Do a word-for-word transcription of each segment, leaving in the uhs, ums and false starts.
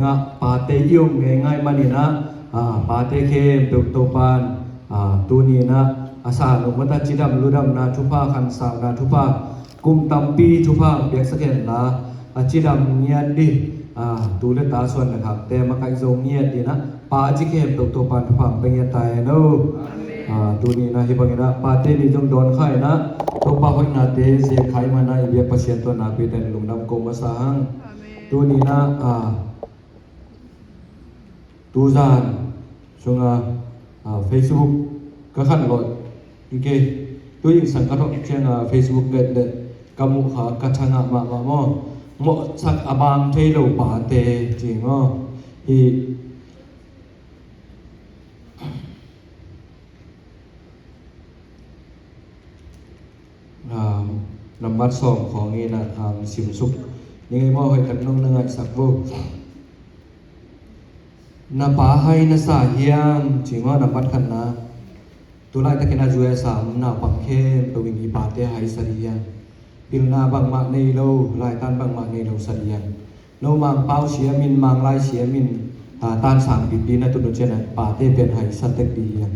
Ngah pate i om ngeingai maninah, ah, pate khempeuh Topan, ah, tuninah a sa lo mata cidam ludamna thupha, khansauna thupha, kum tampi thupha piaksak henla, a cidam ngiat dih, ah, tu le ta suan le khakte makaih zo ngiat dinah, pa a ci khempeuh Topan thupha pia ngiat ta hen o. Ah, tuninah hi banginah pate ni zong dawn kha inah, Topa hoihnate zia khai manah i biak Pasian tua nakpi ten lungdam ko masa hang. Tuninah, ah, tuzan sunga, ah, Facebook ka khan lawh. Ike, tu in sang ka thok cianga Facebook bet le ka muh kha ka thangah mahmah maw. Mawhsak a bang thei lo pate ci maw. Hi, ah, nambat sawm khawng inah, ah, simsuk ni ngei maw, hoih tak nong na ngaihsak vo. Na pa hai na sa hiam ci maw, nambat khatna. Tulaitakin a zuai a sam naupang khempeuh in i pate haisa dih hiam. Pilna bangmah nei lo, laitan bangmah nei lo sa dih hiam. No Mangpau siamin, Manglai siamin, ah, tansang pipi na tun uh cianah pate pen haisa tek dih hiam.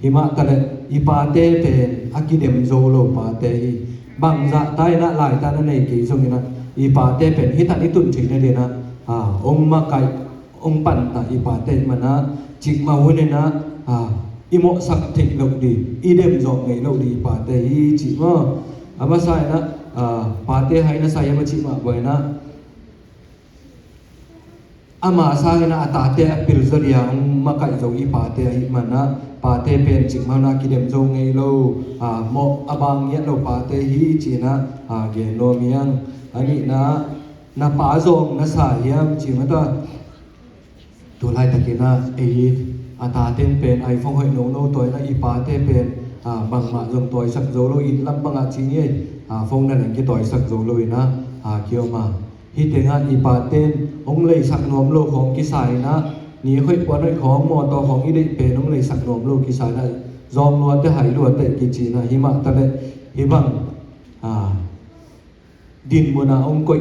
Hi mah taleh i pate pen a kidem zo lo pate hi. Bangzah ta inah laitan a nei kei zonginah i pate pen hitan i tun theih nadinah, ah, ong makaih, ong pantah i pate i manah, cikmah huninah, ah, i mawhsak theih loh dih, i dem zawh ngei loh dih i pate hi cih maw. A masa inah, ah, pate hai na sa hiam a cih mah buainah, ama sanginah a tate a pilzaw dia ong makaih zo i pate ahih manah, pate pen cikmah huninah kidem zo ngei lo, ah, mawh a bang ngiat lo pate hi cinah, ah, gen nuam hiang. A nihna, na pa zawng na sa hiam ci mata. Tulaitakinah ei a taten pen iPhone hoih nono tawi inah i pate pen, ah, bangmah zong tawisak zo lo, inn lam bangah ci ngiai, ah, phone na leng kitawisak zo lo inah, ah, kiom a. Hi tengah i paten ong leisak nuam lo khawng kisa inah, ni khoih puan hoih khawng, mawtaw khawng i deih pen ong leisak nuam lo kisa inah, zawng luate hai luate kici inah, hi mah taleh hi bang, ah, dinmun ah ong koih,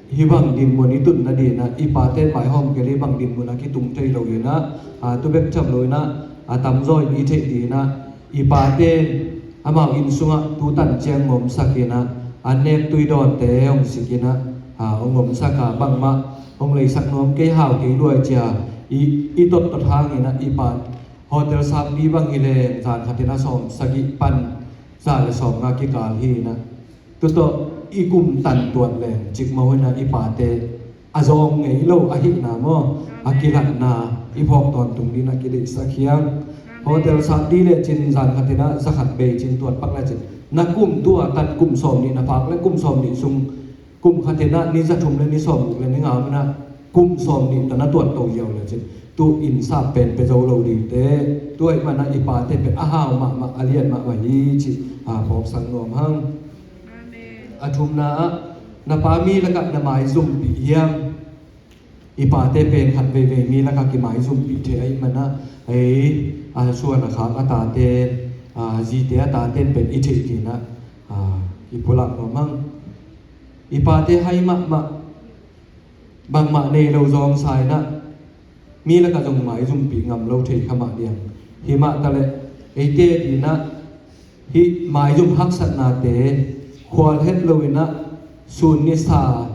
hi bang dinmun i tun nadinah i pate vaihawm kei le hi bang dinmun ah kitung thei lo inah, ah, tu bek tham lo inah, a tamzaw in i theih dinah, i pate amau inn sungah tutan ciang ngomsak inah, an nek tui dawnte hong sik inah, ah, hong ngomsak a, bangmah hong leisak nuam kei, hau kei luai cia i, i tottot hanginah i pa hotel sap di bang hi leng zan khatinah sawm sagih pan za le sawm nga kikal hi inah. Tutawh i kum tan tuat leng cikmah huninah i pate a zawng ngei lo ahihna maw, a kilatna i phawk tawntung dinah kideihsak hiang. Hotel sap di lecin zan khatinah za khat bei cin tuat pak lecin, na kum tua tan kum sawm nih na phak le kum sawm nih sung, kum khatinah ni za thum le ni sawm guk le ni nga manah kum sawm nih tawh na tuat to ziau lecin, tu inn sap pen pia zo lo dingte. Tu ahih manah i pate pen a hau mahmah, a lian mahmah hi cih, ah, phawksak nuam hang. A thumna ah, na pa mi lakah na maizumpih hiam? I pate pen khat veivei mi lakah kimaizumpih thei ahih manah, ei, a suan a khak a tate, a zite a taten pen i theih dinah, a, i pulak nuam hang. I pate hai mahmah, bangmah nei lo zawng sa inah, mi lakah zong maizumpih ngam lo thei kha mah diam. Hi mah taleh eite dinah hih maizum haksatnate khual het lo inah, sun nisa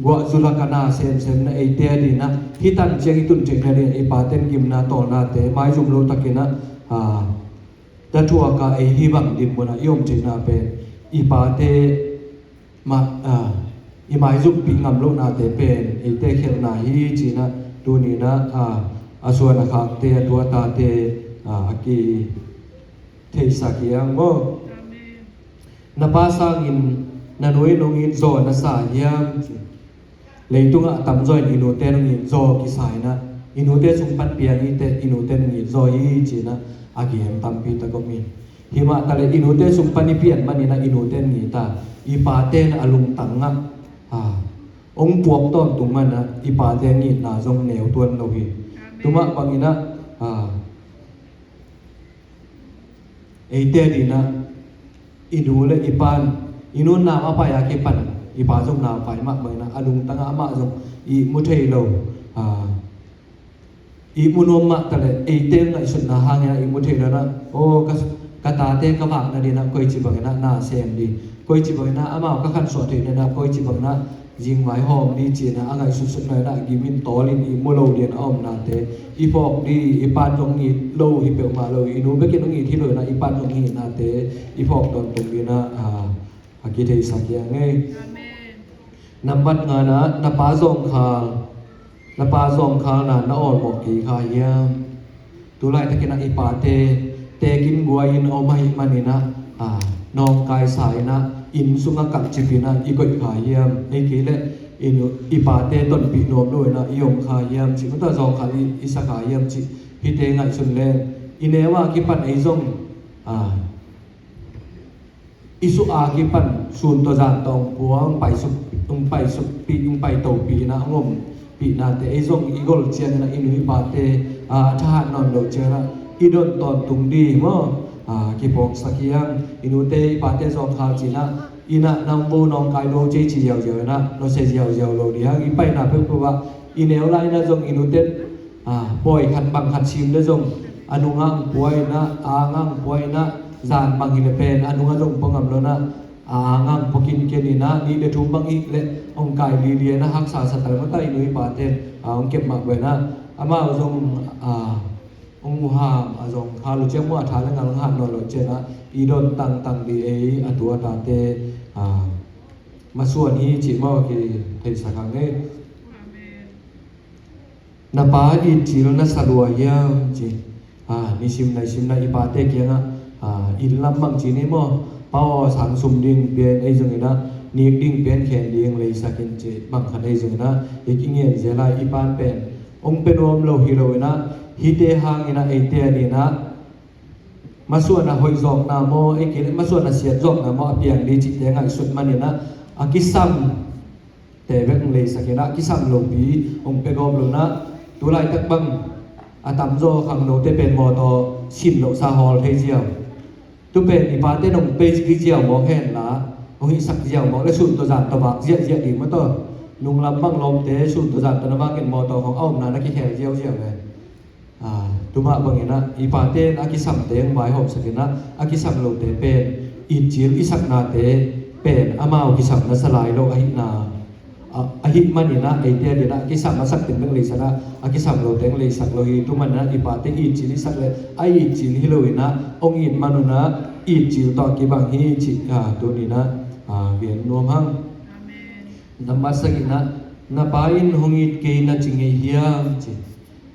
guah zu lakah na semsem na eite dinah, hih tan ciang i tun theih nadinah i paten gimna tawlnate maizum lo takinah, ah, dathuaka ei hi bang dinmunah i om theihna pen i pate mah, ah, i maizumpih ngam lohnate pen eite khelhna hi cinah, tuninah, ah, a suan a khakte, a tu a tate, ah, a kitheisak hiang maw. Na pa sangin na nu in hong it zaw na sa hiam? Leitungah a tamzaw in i nute in hong it zaw kisa inah, i nute sung pan piang i teh i nute in hong it zaw hi cinah a gen tampi tak om hi. Hi mah taleh i nute sung pan i pian maninah i nute in hong it a, i pate in a lungtangah, ah, hong puak tawntung manah i pate hong itna zong neu tuan lo hi. Tu mah banginah, ah, eite dinah i nu le i pan, i nu in nau a pai a kipan i pa zong nau pai mah banginah a lungtangah amah zong ihmu thei lo, ihmu nuam mah taleh eite ngaihsutna hangin ah ihmu thei lo-in ah, aw, ka, ka tate ka vakna dingin ah koici bangin ah na sem ding, koici bangin ah amau ka khansuah theihna dingin ah koici bangin ah zingvai hawm ding ci-in ah a ngaihsutsut lo-in ah gim in tawl in ihmu lo dingin a omnate, i phawk ding, i pa'n zong it lo hi peuhmah lo, i nu bekin hong it hi lo-in ah i pa'n zong itnate i phawk tawntung dingin ah, a, a kitheisak hi ing ei. Amen. Nambat nga-na, na pa zawngkhal, na pa zawngkhalna na awlmawh kei kha hiam? Tulaitakin ah i pate tekin guai-in a om ahih manin ah, a, nawngkaisa-in ah inn sungah kalcip-in ah i koih kha hiam? Ei kei leh i nu, i pate tonpih nuam lo-in ah i om kha hiam cih, mata zawngkhal i, i sa kha hiam cih, hihte ngaihsun leng i neu a kipan ei zong, a, i suah a kipan sun tawh zan tawh hong pua, hong paisuk, hong paisukpih, hong paitopih-in ah hong ompihnate ei zong i gol ciangin ah i nu i pate, a, a thahat nawn loh ciangin ah i don tawntung ding maw, a, kiphawksak hi ing. I nute i pate zawngkhal ci-in ah, inn ah na hong vo nawngkai lo cei ci ziauziau-in ah nusia ziauziau lo ding hi hang. I paina peuhpeuh ah i neu lai-in ah zong i nute, a, pawi khat bang khat sim leh zong a nungah hong pua-in ah, a angah hong pua-in ah, zan bang hi leh pen a nungah zong pua ngam lo-in ah, a angah hong pua kinken-in ah, nih leh thum bang hi leh hong kai lili-in ah haksa sa ta leh mata i nu i pate, a, hong kep mah bangin ah amau zong, a, hong uham, a, zawngkhal uh ciang maw, a tha leh ngal hong hat nawn loh ciangin ah i don tangtang ding ei a tu a tate, a, masuan hi cih maw kitheisak hang ei. Amen. Na pa it cil na sa lua hiam ci. A, nisim naisim-in ah i pate kiangah, a, inn lam bang ci ni maw, pa aw, sang sum ding pian, ei zongin ah nik ding pian khen ding leisak in ci, bang khat ei zongin ah i kingen zel a, i pa'n pen hong pia nuam lo hi lo-in ah, hihte hangin ah eite a dingin ah masuan a hoih zawkna maw, ei kei leh masuan a siat zawkna maw a piang ding cihte ngaihsut manin ah a kisam te bek hong leisak-in ah, kisam lopi hong pia gawp lo-in ah, tu laitak bang a tamzaw khangnote pen mawtaw sin lohsa hawl thei ziau. Tu pen i pate in hong pia ziau mawk hen la, hong hihsak ziau mawk leh sun tawh zan tawh vak ziahziah ding maw taw. Nunglam bang lawmte sun tawh zan tawh na vak in mawtaw khawng a omna na kikhel ziauziau ve. A, tu mah bangin ah i pate in a kisamte hong vaihawmsak-in ah, a kisam lote pen it cil i saknate pen amau kisam na sa lai lo ahihna, a, ahih manin ah eite a dingin ah a kisam a sak teng bek leisak a, a kisam lo teng leisak lo hi. Tu manin ah i pate it cil i sak leh a it cil hi lo-in ah hong it man un ah it cil tawh a kibang hi cih, a, tuni-in ah, a, gen nuam hang. Amen. Nambat sagihna, na pa in hong it kei na ci ngei hiam ci.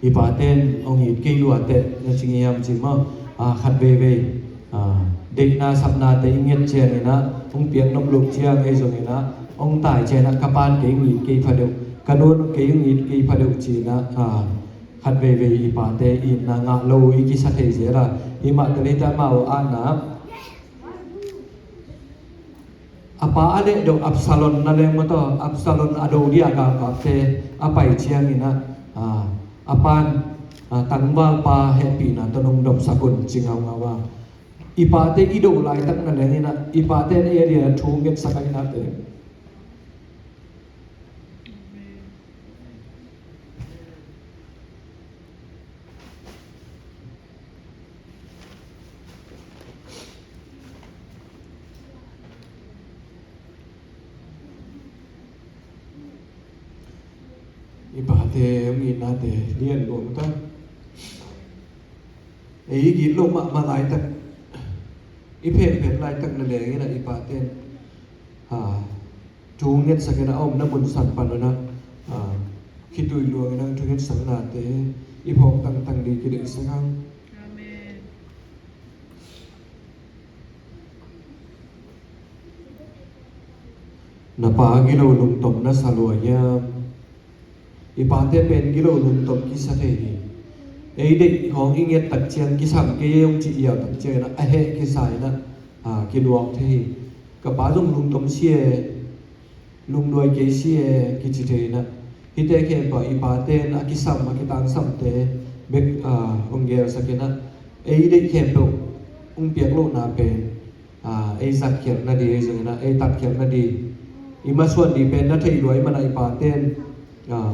I pate in hong it kei lua teh na ci ngei hiam ci maw? A, khat veivei, a, deihna sapnate i nget ciangin ah, hong piak nop loh ciang ei zongin ah, hong tai ciangin ah, ka pa'n kei hong it kei pha deuh, ka nu'n kei hong it kei pha deuh ci-in ah, a, khat veivei i pate itna ngah lo i kisa thei zel a. Himah taleh hita mau a na A pa a dehdeuh Absalom na leng maw taw, Absalom a do ding a galkapte a pai ciangin ah, a, a pa'n, a, tangvalpa hehpihna tawh nong dopsak un ci ngaungau a. I pate i do laitak na leng in ah, i pate in ei a dingin thu ngetsak a, i nate. I pate, hong itnate lian lua mah ta. Ei i gitloh mahmah laitak, i phenphen laitak na leng in ah i pate in, ha, thu ngetsak in ah a omna mun san pan un ah, a, khitui luang in ah thu ngetsaknate i phawk tangtang ding kideihsak hang. Amen. Na pa gilo lungtom na sa lua hiam? I pate pen gilo lungtom kisa thei hi. Ei deih khawng i nget tak ciang kisam kei ei hong cih ziau tak ciangin ah a heh kisa in ah, a, kiluak thei hi. Ka pa zong lungtom si e, lungduai kei si e kici thei in ah. Hihte khempeuh i pate in a kisam, a kitangsamte bek, a, hong gelsak in ah, ei deih khempeuh hong piak lohna pen, a, ei zatkhialhna ding, ei zong in ah ei tatkhialhna ding, i masuan ding pen na theih lua ahih man ah i pate in, a,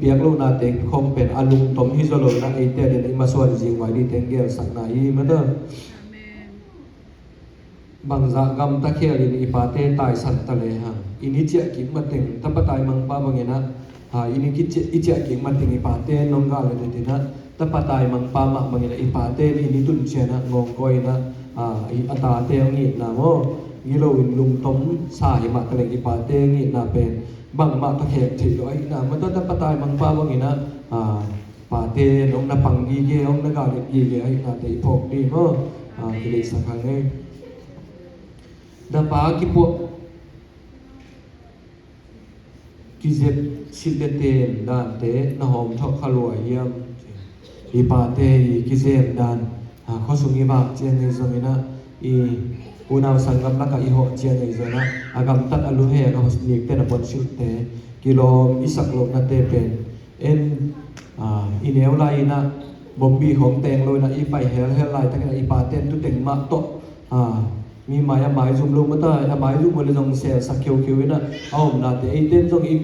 piak lohnate khong pen a lungtom hi zaw lo in ah, eite a dingin i masuan zingvai dingte hong gelsakna hi mata. Bangzah gamta khialin i pate taisan ta lehang, i ni ciah kik mateng tapa taimangpa bangin ah, ha, i ni kiciah, i ciah kik mateng i pate nong gal le tetin ah, tapa taimangpa mah bangin ah i pate in i ni tun ciang ah ngawngkawi in ah, ha, i a tate hong itna maw, gilo in lungtom sa hi mah taleng i pate hong itna pen bangmah tawh khek theih lo ahihna maw, tapa taimangpa bangin ah, ha, pate nong na pang gige, nong na gal le gige ahihnate i phawk ding maw, ha, kileisa kha ngei. Na pa kipuah kizep sit le ten dante na hawm thawh kha lua hiam? I pate i kizem dan, a, khuasung i vak ciang ei zongin ah, i unau sanggam lakah i hawh ciang ei zongin ah, a gamtat a luhek a nikten a ponsilhte kilawm i sak lohnate pen en, a, i neu lai-in ah bombi khong teng lo in ah i pai helhel laitakin ah i pate in tuteng mah tawh, a, mi mai a maizum lo mata, a maizum uh le zong selsak kheukheu in ah a omnate eite in zong i,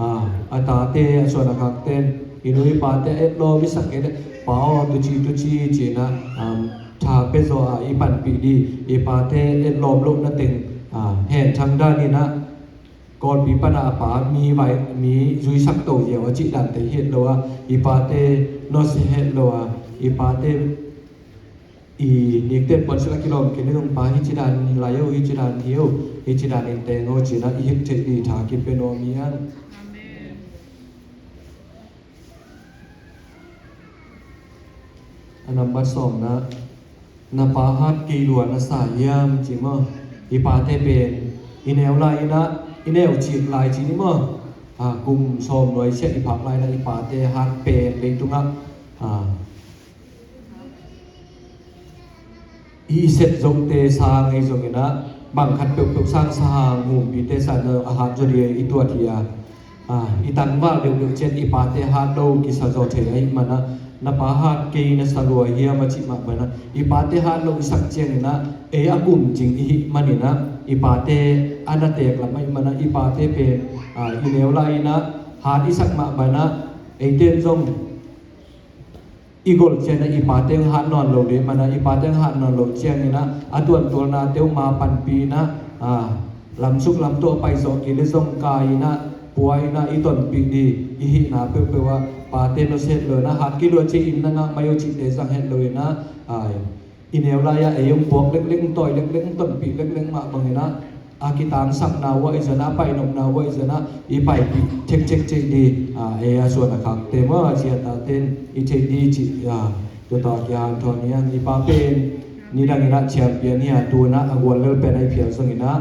a, a tate, a suan a khakte in i nu i pate a etlawm i sak kei leh, pa aw, tuci tuci ci-in ah, um, tha pia zaw a i panpih ding, i pate etlawm lohna teng, a, henthang dan in ah, Kawlpi pan a a pa mi vai, mi zuisak to ziau a cih dante hi het lo a, i pate nusia het lo a, i pate i nikten puansilh a kilawm kei ni zong pa hi ci dan lai o, hi ci dan hi o, hi ci dan in teng o ci-in ah i hilh theih ding tha kipia nuam hi hang. A nambat sawmna, na pa hat kei lua na sa hiam ci maw? I pate pen i neu lai-in ah, i neu cik lai ci ni maw? A, kum sawm nuai siah i phak lai-in ah i pate hat pen leitungah, a, i sep zote sang ei zongin ah, bang khat peuhpeuh sang sa hang, humpite sang a hat zaw ding i tuat hi a, a, i tangval deuhdeuh ciang i pate hat lo kisa zaw thei ahih man ah, na pa hat kei na sa lua hiam a cih mah bangin ah, i pate hat lo i sak ciangin ah, ei a gum cing i hih manin ah, i pate a na teek lam ahih man ah, i pate pen, a, i neu lai-in ah hat i sak mah bangin ah, eite in zong i gol ciangin ah i pate hong hat nawn lo ding man ah, i pate hong hat nawn lo ciangin ah, a tuantualnate uh ma panpih in ah, a, lamsuk lamtuah a paizawh kei leh zong kai-in ah, pua-in ah i tonpih ding i hihna peuhpeuh ah, pate nusia het lo in ah, hat kei lua ci-in na ngah mai uh cihte zang het lo in ah, a, i neu lai-ah ei hong puak leklek, tawi leklek, tonpih leklek mah bangin ah, a kitangsapna uh ah i zon ah, a painopna uh ah i zon ah i paipih thekthek cih ding, a, ei a suan a khakte maw, a ci a tate in i theih ding cih, a, tua tawh kihanthawn hi hang. I pa pen nidangin ah champion hi a, tu-in ah a guallel pen a i phial zongin ah,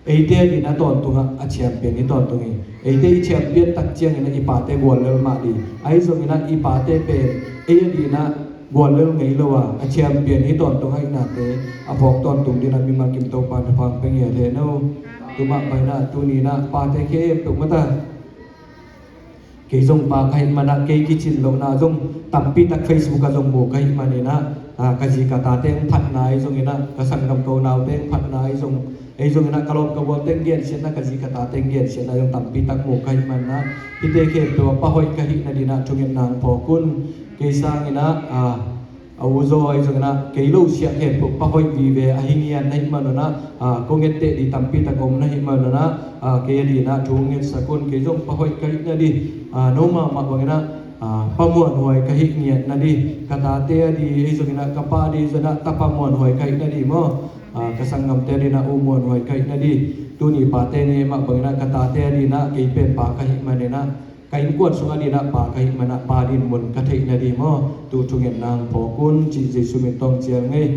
eite a dingin ah tawntungah a champion hi tawntung hi. Eite i champion tak ciangin ah i pate guallel mah ding. Ahi zongin ah i pate pen ei a dingin ah guallel ngei lo a, a champion hi tawntung ahihnate a phawk tawntung dingin ah mimal kim Topa'n thupha pia ngei hen aw. Tua mah bangin ah tuni-in ah pate khempeuh mata, kei zong pa ka hih man ah, kei kicin lohna zong tampi tak Facebook ah zong mu ka hih manin ah, a, ka zi ka tate hong phatna ahi zongin ah, ka sanggam ka unaute hong phatna ahi zong, ahi zongin ah ka lawm ka gualte hong gensiatna, ka zi ka tate hong gensiatna zong tampi tak mu ka hih manin ah, hihte khempeuh ah pa hoih ka hih nadingin ah thungetna hong phawk un. Kei sangin ah, a, a u zaw ahi zongin ah, kei lo siah khempeuh pa hoih vive a hi ngiat na hih manun ah, a, kong etteh ding tampi tak om na hih manun ah, a, kei a dingin ah thu hong ngetsak un. Kei zong pa hoih ka hih nading, a, nomau mah bangin ah, a, pa muanhuai ka hih ngiat nading, ka tate a ding ahi zongin ah, ka pa a ding zongin ah tapa muanhuai ka hih nading maw? A, ka sanggamte a dingin ah u muanhuai ka hih nading. Tuni pate ne mah bangin ah ka tate a dingin ah kei pen pa ka hih manin ah, ka innkuan sung a dingin ah pa ka hih man ah, pa ding mun ka theih nading maw? Tu thungetna hong phawk un cih Jesu min tawh hong cial ing ei.